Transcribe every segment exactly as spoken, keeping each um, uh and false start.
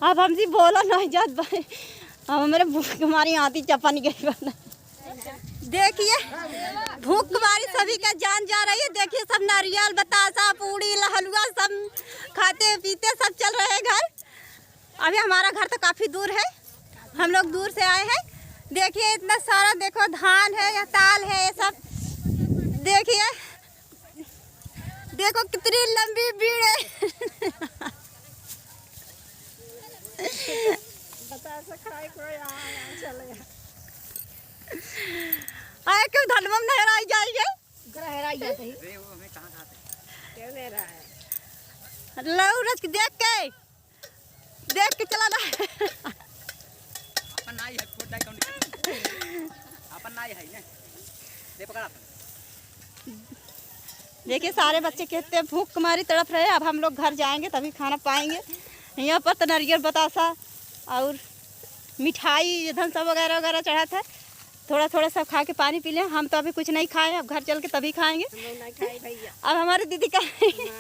अब हमसे बोला नहीं जात भाई, अब हमरे भूख के मारी आती चपन गई बा। देखिए, भूख के मारी सभी का जान जा रही है। देखिए, सब नारियल, बतासा, पूड़ी, हलवा सब खाते पीते सब चल रहे हैं घर। अभी हमारा घर तो काफ़ी दूर है, हम लोग दूर से आए हैं। देखिए, इतना सारा, देखो, धान है, यह ताल है, ये सब। देखिए, देखो, कितनी लंबी भीड़ है। बतासा खाए कोई आ, आ, चले। आए, क्यों धनवा में नहीं आई जाएंगे? ओकरा हेराई जात है। अरे, वो हमें कहाँ खाते हैं? क्यों नहीं रहा है? लौरस के देख के, देख के चला ना। अपन नाई है, फोड़ डाई कौन? अपन नाई है ने। दे पकड़ अपन। देखिए, सारे बच्चे कहते हैं, "भूख के मारी तड़प रहे, अब हम लोग घर जाएंगे तभी खाना पाएंगे।" यहाँ पर तो नारियल बतासा और मिठाई, ये धन सब वगैरह वगैरह चढ़त है। थोड़ा थोड़ा सब खा के पानी पी लें। हम तो अभी कुछ नहीं खाए, अब घर चल के तभी खाएंगे। हम लोग नहीं खाए भैया। अब हमारे दीदी का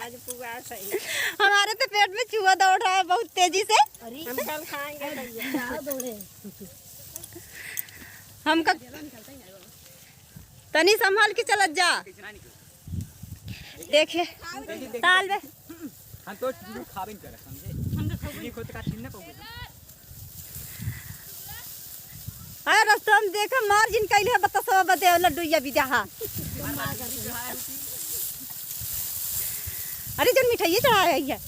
आज उपवास है। हमारे तो पेट में चूहा दौड़ रहा है बहुत तेजी से। हम कल खाएंगे भैया। हमका तनी संभाल के चलत जा। देखिए, ताल में। हम तो चुरू खाबे न करत, समझे? हम तो खाबे। चुरू खोद का छीन न पाऊंगे। अरे रस्तम देख, मार जिन कैले है, बतासा बदे लड्डू या बिदा हा। अरे, जन मिठाई चढ़ाए है,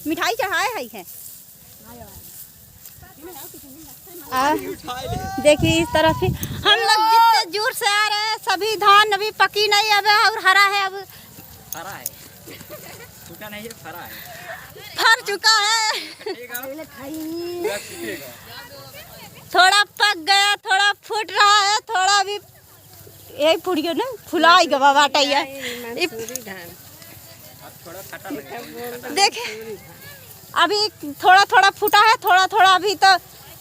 मिठाई चढ़ाए है, है। आ, देखिए, इस तरफ ही हम लोग जितने जोर से आ रहे हैं, सभी धान अभी पकी नहीं, अब और हरा है, अब हरा है, फूटा नहीं है, फरा है। फर चुका है। कटेगा, पूरा टूटेगा। थोड़ा पक गया, थोड़ा फूट रहा है, थोड़ा अभी यही फुड़ियो ना फुलाई गवा बाटा ये। यही इप- मंसूरी धान। अब थोड़ा खट्टा लगेगा। देखे, अभी थोड़ा थोड़ा फूटा है, थोड़ा थोड़ा अभी तो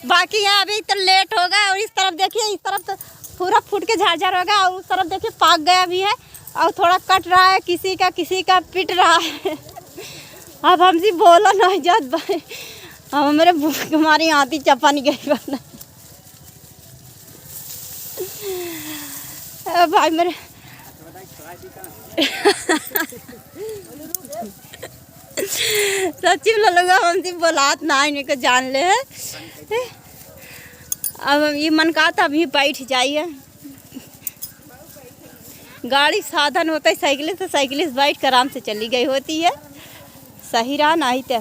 बाकी है, अभी तो लेट होगा। और इस तरफ देखिए, इस तरफ तो पूरा फूट के झार झार होगा, और उस तरफ देखिए पाक गया भी है, और थोड़ा कट रहा है, किसी का किसी का पिट रहा है। अब हमसे बोला नहीं जात भाई, अब हमरे भूख के मारी आती चपन गई बा। ए भाई मेरे, सच्ची में ललुआ हमसे बोलात ना, इन्हें को जान ले है। अब ये मन का था, अभी बैठ जाइए। गाड़ी साधन होता है साइकिल से, साइकिल से बैठ के आराम से चली गई होती है, सही रहा, नहीं तो